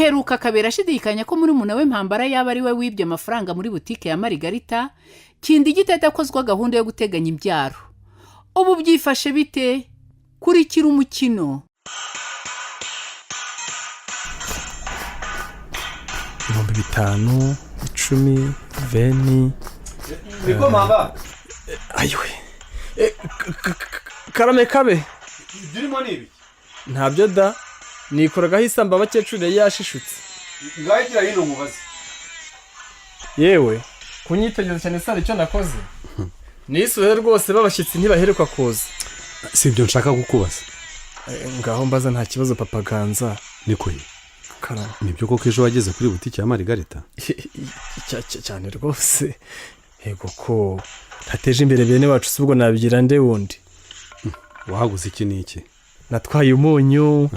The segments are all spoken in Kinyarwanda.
Duheruka Kabera ashidikanya ko muri we Mpambara yaba ari we wibye amafaranga muri butike ya Marigarita. Kindigita adakozwa gahunda yo guteganya imbyaro. Ubu byifashe bite? Kurikira umukino. 5000, 10, 20. Niko Mpamba. Ayiwe, karame kabe. Ibyo urimo ni ibiki? Ntabyo da, nikoragaho isamba abakecuru yari yashishutse. Ngaho igira hino mubaze. Yewe, kunyitegereza cyane sara icyo nakoze nisuhe rwose, babashyitsi ntibaheruka kuza. Si ibyo nshaka kukubaza. Ngaho mbaza, nta kibazo, papa Ganza. Niko ye? Karame. Nibyo koko ejo wageze kuri butike ya Marigarita? Cyane rwose. Yego, ko ntateje imbere bene wacu si ubwo nabigira nde wundi? Wahaguze iki n'iki? Natwaye umunyu,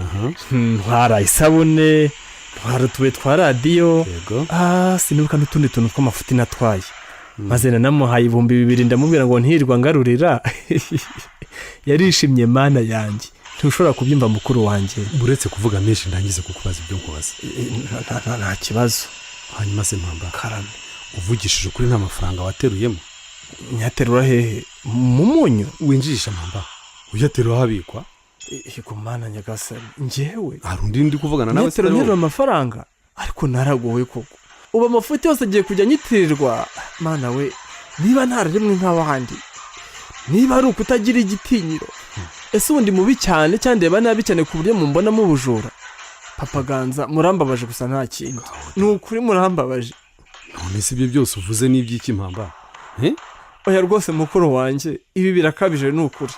ntwara isabune, ntwara utubuye twa radiyo. Yego. Ah, sinibuka n'utundi tuntu tw'amafuti natwaye, maze nanamuhaye 2000, ndamubwira ngo ntirirwa ngarurira. Yarishimye, Mana yanjye, ntushobora kubyumva, mukuru wanjye. Uretse kuvuga menshi, ndangize kukubaza ibyo nkubaza. Nta kibazo. Hanyuma se Mpamba? Karame. Uvugishije ukuri, nta mafaranga wateruyemo? Nyaterura hehe? Mu munyu? Winjirisha, Mpamba, uyaterura ahabikwa. Yego Mana nyagasani, njyewe? Hari undi ndi kuvugana nawe? Nyaterura nterura amafaranga? Ariko naragowe koko, ubu amafuti yose agiye kujya anyitirirwa. Mana we, niba ntararemwe nk'abandi, niba ari ukutagira igitinyiro, ese ubundi mubi cyane cyangwa ndeba nabi cyane ku buryo mumbonamo ubujura? Papa Ganza, murambabaje gusa, nta kindi, ni ukuri murambabaje. None se ibyo byose uvuze ni iby'iki, Mpamba? Eh? Oya rwose mukuru wanjye, ibi birakabije, ni ukuri.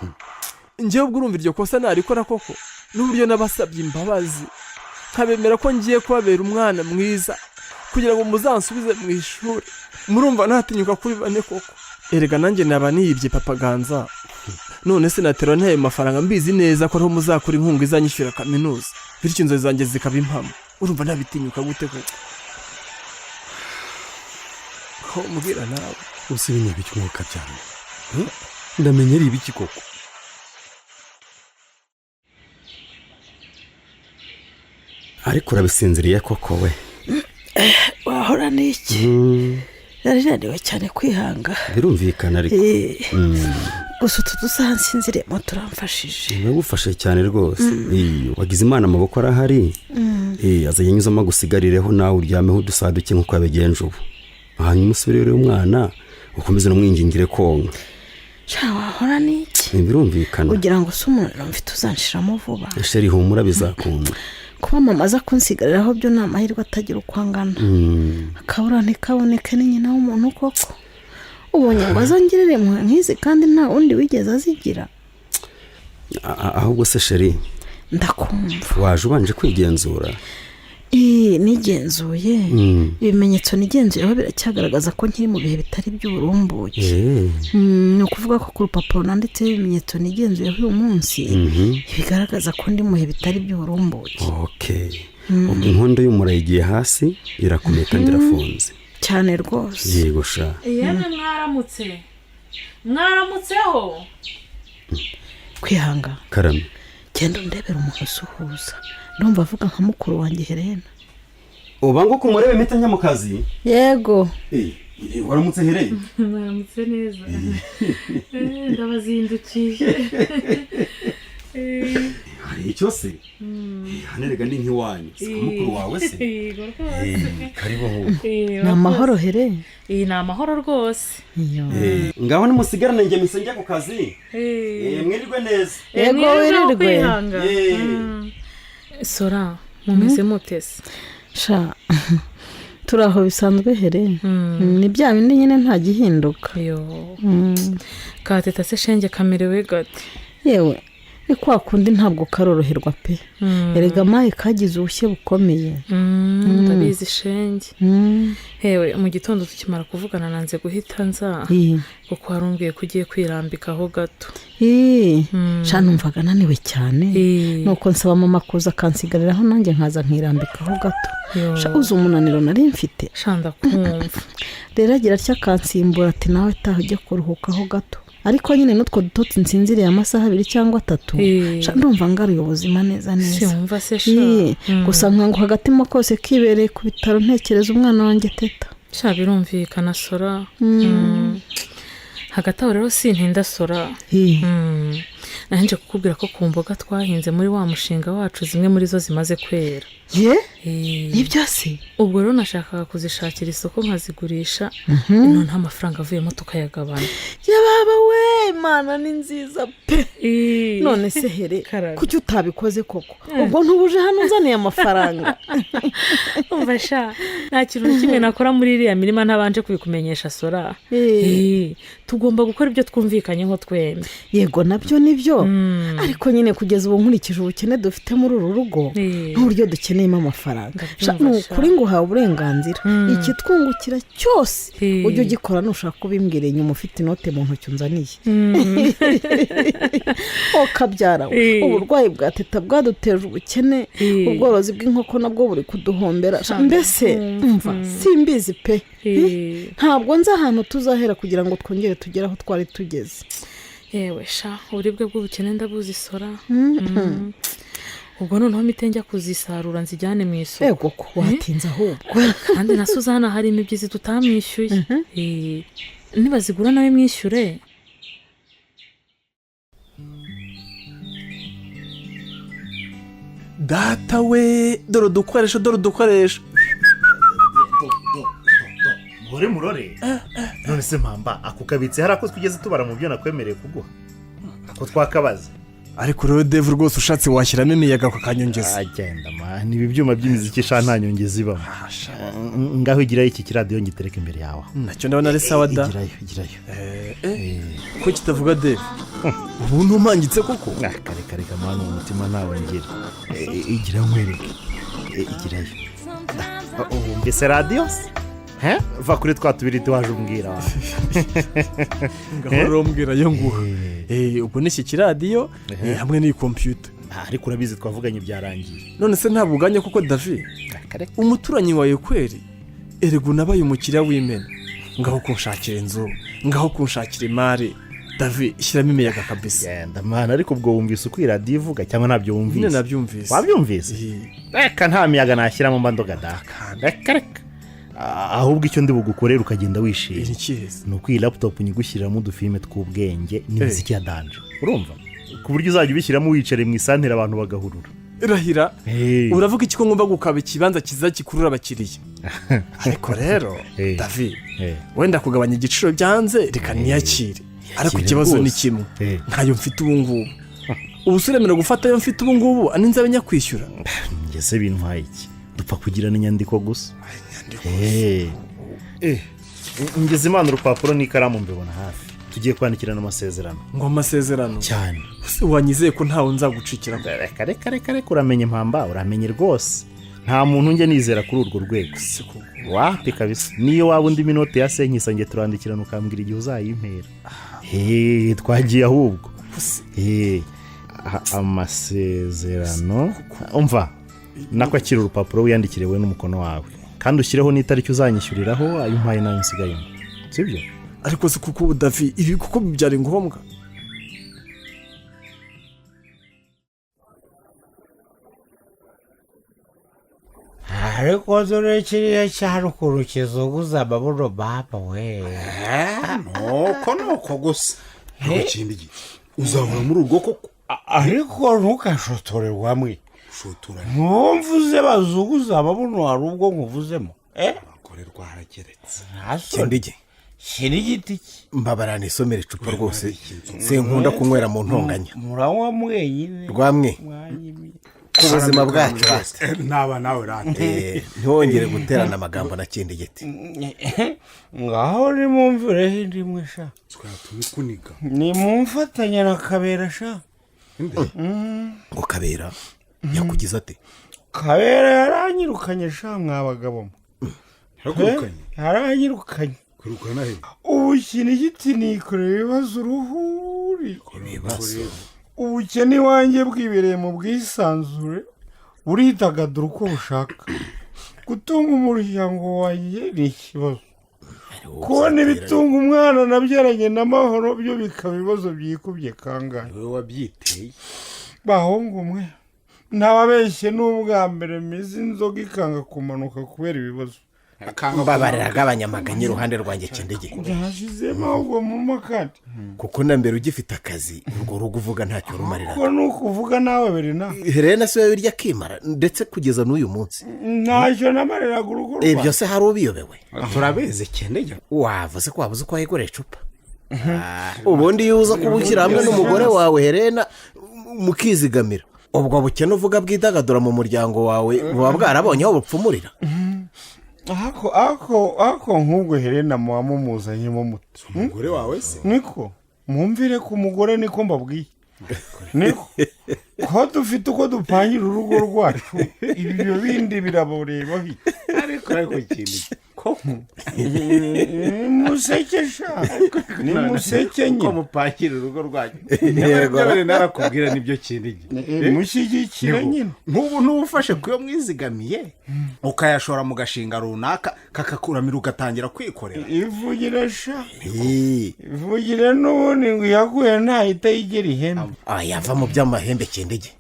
Njyewe ubwo urumva iryo kosa narikora koko? N'uburyo nabasabye imbabazi, nkabemera ko ngiye kubabera umwana mwiza kugira ngo muzansubize mu ishuri, murumva natinyuka kuri bane koko? Erega nanjye naba niyibye, papa Ganza. None se natera ntayo mafaranga mbizi neza ko ariho muzakura inkunga izanyishyura kaminuza, bityo inzozi zanjye zikaba impamo? Urumva nabitinyuka gute koko? Ko mbwira nawe. Usi ibintu by'umwuka byawe. Eh? Ndamenya ari ibiki koko? Ariko urabisinziriye koko we? Wahora n'iki, nari naniwe cyane kwihanga. Birumvikana ariko. Gusa utu dusaha nsinziriyemo turamfashije. Biragufashe cyane rwose. Iyo wagize Imana amaboko arahari. Azajya anyuzamo agusigarireho, nawe uryameho udusaha duke nk'uko yabigenje ubu, hanyuma usubire umwana ukomeze unamwingingire konka. Sha, wahora n'iki. Birumvikana. Ugira ngo se umunaniro mfite uzanshiramo vuba? Chérie, humura, bizakunda. Kuba mama aza kunsigariraho byo ni amahirwe atagira uko angana. Akabura ntikaboneke, ni nyina w'umuntu koko. Ubonye ngo azangirire impuhwe nk'izi kandi nta wundi wigeze azigira. Ahubwo se chérie? Ndakumva. Waje ubanje kwigenzura? Nigenzuye. Ibimenyetso nigenzuyeho biracyagaragaza ko nkiri mu bihe bitari by'uburumbuke. Ni ukuvuga ko ku rupapuro nanditseho ibimenyetso nigenzuyeho uyu munsi, bigaragaza ko ndi mu bihe bitari by'uburumbuke. Okay, ubwo inkondo y'umura igiye hasi, irakomeye kandi irafunze. Cyane rwose. Yego sha. Yemwe, mwaramutse, mwaramutseho. Kwihanga. Karame. Genda undebera umuntu usuhuza, ndumva avuga nka mukuru wanjye Helena. Ubanguke umurebe, mpita njya mu kazi. Yego. Waramutse hereye. Mwaramutse neza. Ndabazindukiye. Hari icyo se? Hano erega ni nk'iwanyu, si kwa mukuru wawe se? Yego rwose. Karibu ahubwo. Ni amahoro, Here? Iyi ni amahoro rwose. Iyo. Ngaho nimusigarane, njye mise njya ku kazi. Mwirirwe neza. Yego. Mwirirwe. Wirirwe. Kwihanga. Sora, mumeze mutese? Sha, turi aho bisanzwe, Here. Ni bya bindi nyine, nta gihinduka. Yo, kateta se shenge kamerewe gate? Yewe, ni kwa kundi, ntabwo karoroherwa pe. Erega mayi kagize ubushye bukomeye. Ndabizi shenge. Hewe, mu gitondo tukimara kuvugana nanze guhita nza, kuko warumbwiye ko ugiye kwirambikaho gato. Sha numvaga naniwe cyane, nuko nsaba mama kuza akansigariraho nanjye nkaza nkirambikaho gato. Sha uzi umunaniro nari mfite. Sha ndakumva. Rero agira atya akansimbura ati nawe taha ujye kuruhukaho gato. Ariko nyine n'utwo dutotsi nsinziriye amasaha 2 cyangwa 3, sha ndumva ngaruye ubuzima neza neza. Siwumva se sha. Gusa nkanguka agatima kose kibereye ku bitaro ntekereza umwana wanjye Teta. Sha birumvikana Sora. Hagati aho rero sintinda Sora. Nanje kukubwira ko ku mboga twahinze muri wa mushinga wacu zimwe muri zo zimaze kwera. Ye? Nibyo se? Ubwo rero nashakaga kuzishakira isoko nkazigurisha, none nta mafaranga avuyemo tukayagabana. Yababa we, Imana ni nziza pe. None se here, kuki utabikoze koko? Ubwo ntubuje hano uzaniye amafaranga. Umva sha, nta kintu na kimwe nakora muri iriya mirima ntabanje kubikumenyesha Sora. Tugomba gukora ibyo twumvikanyeho twembi. Yego nabyo nibyo. Ariko nyine kugeza ubu nkurikije ubukene dufite muri uru rugo, n'uburyo dukeneyemo amafaranga. Ni ukuri ngo uhawe uburenganzira, ikitwungukira cyose ujye ugikora nushaka kubimbwira inyuma ufite inote mu ntoki unzaniye. Okabyara we, uburwayi bwa Teta bwaduteje ubukene, ubworozi bw'inkoko nabwo buri kuduhombera. Mbese mva simbizi pe, ntabwo nzi ahantu tuzahera kugira ngo twongere tugere aho twari tugeze. Yewe sha, uburibwe bw'ubukene ndabuzi Sora. Ubwo noneho mpite njya kuzisarura nzijyane mu isoko. Yego ko watinze ahubwo. Kandi na Suzana hari imibyizi tutamwishyuye. Nibazigura nawe mwishyure. Data we, dore udukoresho, dore udukoresho. Murore murore. None se Mpamba ako kabitse hari ako twigeze tubara mu byo nakwemereye kuguha? Ako twakabaza. Ariko rero Dave rwose ushatse washyiramo imiyaga kakanyongeza. Agenda man, ibi byuma by'imiziki sha nta nyongeza ibamo. Ngaho igirayo iki kiradiyo ngitereke imbere yawe. Nacyo ndabona ari sawa da. Igirayo, igirayo. Ko kitavuga Dave? Ubu ntumangitse koko? Kare kare kamana umutima ntawe ngira. Igirayo nkwereke. Igirayo. Wumvise radiyo se? Va kuri twa tubiri tuwaje umbwira. Ngahora umbwira yo nguha. Ubwo ni iki kiradiyo hamwe n'iyi computer. Ariko urabizi twavuganye byarangiye. None se ntabwo uganye koko David? Umuturanyi wawe kweri? Erega nabaye umukiriya w'imena. Ngaho kunshakira inzu, ngaho kunshakira imari. David shyiramo imiyaga kabisa. Genda mana, ariko ubwo wumvise uko iradiyo ivuga cyangwa ntabyo wumvise? Nyine nabyumvise. Wabyumvise? Reka nta miyaga nashyiramo mba ndoga da. Reka reka. Ahubwo icyo ndi bugukorera ukagenda wishimye ni uko iyi laptop nyigushyiramo udufilime tw'ubwenge n'imiziki ya danje, urumva, ku buryo uzajya ubishyiramo wicare mu isantere abantu bagahurura. Rahira, uravuga iki ko ngomba gukaba ikibanza kiza gikurura abakiriya? Ariko rero David, wenda kugabanya igiciro byanze reka niyakire. Ariko ikibazo ni kimwe, ntayo mfite ubu ngubu. Ubu suremera gufata ayo mfite ubu ngubu aninze abanyakwishyura. Ngese bintwaye iki? Dupfa kugirana inyandiko gusa. Ngeze Imana urupapuro n'ikaramu mbibona hafi. Tugiye kwandikirana amasezerano. Ngo amasezerano? Cyane. Wanyizeye ko ntawe nzagucikira. Reka reka reka reka, uramenye Mpamba, uramenye rwose. Nta muntu njye nizera kuri urwo rwego. Wapi kabisa. Niyo waba undi minote ya senkisa nge turandikirana ukambwira igihe uzayimpera. Twagiye ahubwo. Amasezerano. Umva. Nako akira urupapuro wiyandikire we n'umukono wawe, kandi ushyireho n'itariki uzanyishyuriraho ayo mpaye nayo nsigayemo, sibyo? Ariko se kuko David ibi kuko byari ngombwa? Ariko dore kiriya cyarukuru kizunguza amabuno baba we. Nuko nuko gusa ntukindi giti uzahora muri urwo koko. Ariko ntukashotore wamwe. Ntumvuze bazunguza amabuno hari ubwo nkuvuzemo. Abagore rwarageretse. Kindige. Kinigiti ki? Mbabara nisomere icupa rwose. Sinkunda kunywera mu ntonganya. Muranywa mwenyine. Rwamwe. Ku buzima bwacu rata. Naba nawe rata. Ntiwongere guterana amagambo na Kindigiti. Ngaho nimumvireho indi mwe sha. Twatubikuniga. Nimumfatanya na Kabera sha. Ngo Kabera yakugize ate? Kabera yaranyirukanye sha mwabagabo. Yakurukanye? Yaranyirukanye. Kurukana he? Ubu Kinigiti nikorera ibibazo uruhu. Ibibazo. Ubukene iwanjye bwibereye mu bwisanzure, buridagadura uko bushaka. Gutunga umuryango wanjye ni ikibazo. Kubona ibitunga umwana nabyaranye n'amahoro byo bikaba ibibazo byikubye kangahe. Wowe wabyiteye. Bahungu umwe ntababeshye, n'ubwa mbere mizi inzoga ikanga kumanuka kubera ibibazo. Mbabarira, agabanya iruhande rwanjye kindege. Byashizemo ahubwo mu makandi. Kuko na mbere ugifite akazi urwo rugo uvuga ntacyo rumarira. Ko ni ukuvuga nawe Berina. Helena si we wirya akimara ndetse kugeza n'uyu munsi. Ntacyo namariraga urugo rwawe. Ibyo se hari ubiyobewe? Turabizi kindege. Wavuze ko wabuze uko wayigura icupa. Ubundi iyo uza kubushyira hamwe n'umugore wawe Helena mukizigamira, ubwo bukene uvuga bwidagadura mu muryango wawe buba bwarabonye aho bupfumurira. Ako nk'ubwo Helena muba mumuzanyemo muto. Umugore wawe se? Niko mwumvire ku mugore, niko mbabwiye. Niko ko dufite uko dupangira urugo rwacu, ibyo bindi birabareba. Ariko ikintu koko museke sha, ni museke nyine. Uko mupangira urugo rwanyu. Yego narakubwira nibyo kinigi. Mushyigikire nyine. Nk'ubu n'ubufashe kuyo mwizigamiye ukayashora mu gashinga runaka kakakuramira ugatangira kwikorera. Ivugire sha. Ivugire n'ubundi ngo iyaguye ntahita yigera ihembe. Yava mu by'amahembe kindege.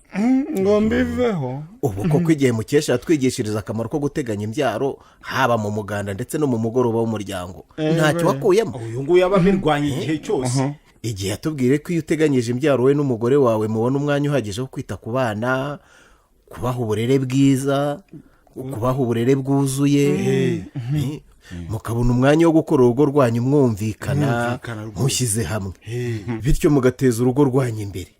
Ngo mbiveho. Ubu koko igihe mukesha yatwigishiriza akamaro ko guteganya imbyaro haba mu muganda ndetse no mu mugoroba w'umuryango, ntacyo wakuyemo. Uyu nguyu aba abirwanya igihe cyose. Igihe yatubwire ko iyo uteganyije imbyaro we n'umugore wawe mubona umwanya uhagije wo kwita ku bana, kubaha uburere bwiza, kubaha uburere bwuzuye, mukabona umwanya wo gukora urugo rwanyu mwumvikana, mushyize hamwe, bityo mugateza urugo rwanyu imbere.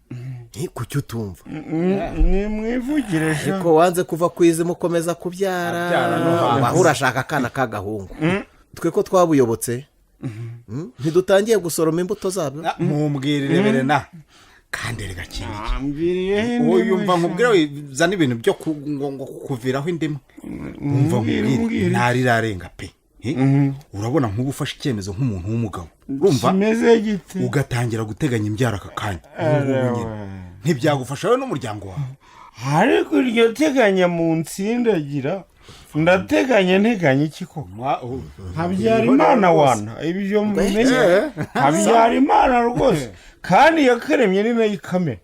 Kuki utumva? Ni mwivugire sha. Ariko wanze kuva ku izi mukomeza kubyara, aho urashaka akana k'agahungu. Twe ko twabuyobotse ntidutangiye gusoroma imbuto zabyo. Mumbwirire Berena kandi rega kinigi. Uyumva nkubwira zana ibintu byo kuviraho indimu. Umva nkubwire ntarirarenga pe. Urabona nk'ubu ufashe icyemezo nk'umuntu w'umugabo, urumva ugatangira guteganya imbyaro aka kanya, ntibyagufasha wowe n'umuryango wawe. Ariko iryo teganya mu nsindagira, ndateganya nteganya iki koko? Habyara Imana wana, ibyo mumenye. Habyara Imana rwose, kandi yakaremye ni nayo ikamera.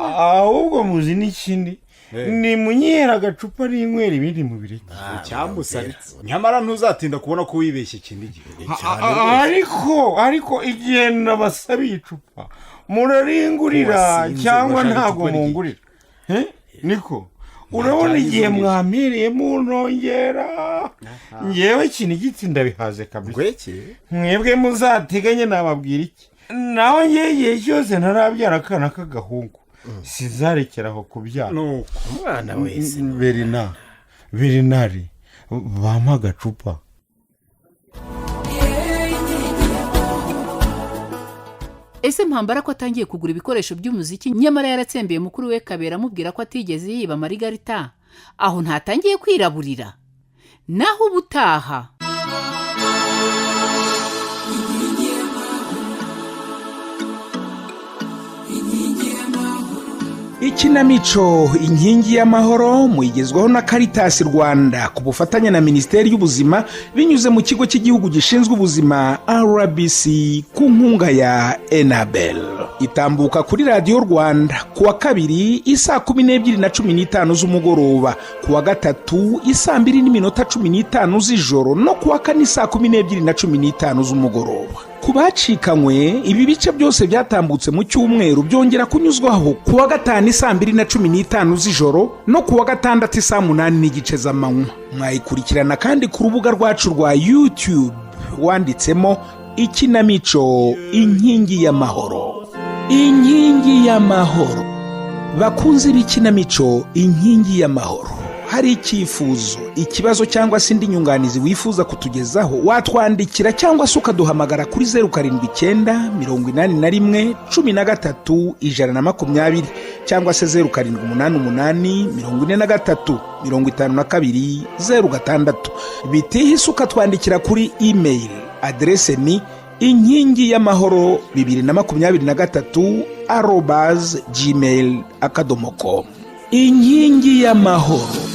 Ahubwo muzi n'ikindi, ni munyihera agacupa n'inywera ibindi mubireke. Cyamusaritse. Nyamara ntuzatinda kubona ko wibeshye ikindi gihe. Ariko igihe nabasabiye icupa muraringurira cyangwa ntabwo mungurira. Niko urabona igihe mwampereye muntongera, ngewe ikintu igiti ndabihaze kabisa. Mwebwe muzateganye nababwira iki? Naho ngewe igihe cyose ntarabyara akana k'agahungu sizarekeraho kubyara. Umwana wese. Berinari bampa agacupa. Ese Mpambara ko atangiye kugura ibikoresho by'umuziki nyamara yaratsembeye mukuru we Kabera amubwira ko atigeze yiba Marigarita, aho ntatangiye kwiraburira? Naho ubutaha. Ikinamico Inkingi y'Amahoro muyigezwaho na Caritas Rwanda ku bufatanye na Minisiteri y'Ubuzima binyuze mu kigo cy'igihugu gishinzwe ubuzima RBC ku nkunga ya Enabel. Itambuka kuri Radiyo Rwanda kuwa kabiri isaa 12:15 z'umugoroba, kuwa gatatu isaa 2:15 z'ijoro no kuwa kane isaa 12:15 z'umugoroba. Ku bacikanywe ibi bice byose byatambutse mu cyumweru byongera kunyuzwaho kuwa gatanu isaa 2:15 z'ijoro no kuwa gatandatu isaa 8:30 z'amanywa. Mwayikurikirana kandi ku rubuga rwacu rwa YouTube wanditsemo Ikinamico Inkingi y'Amahoro. Inkingi y'Amahoro. Bakunze b'ikinamico Inkingi y'Amahoro, hari icyifuzo, ikibazo cyangwa se indi nyunganizi wifuza kutugezaho, watwandikira cyangwa se ukaduhamagara kuri 079 81 13 120 cyangwa se 0788 43 52 06. Bitihise ukatwandikira kuri email, adresse ni Inkingi y'amahoro 2023@gmail.com. Inkingi y'amahoro.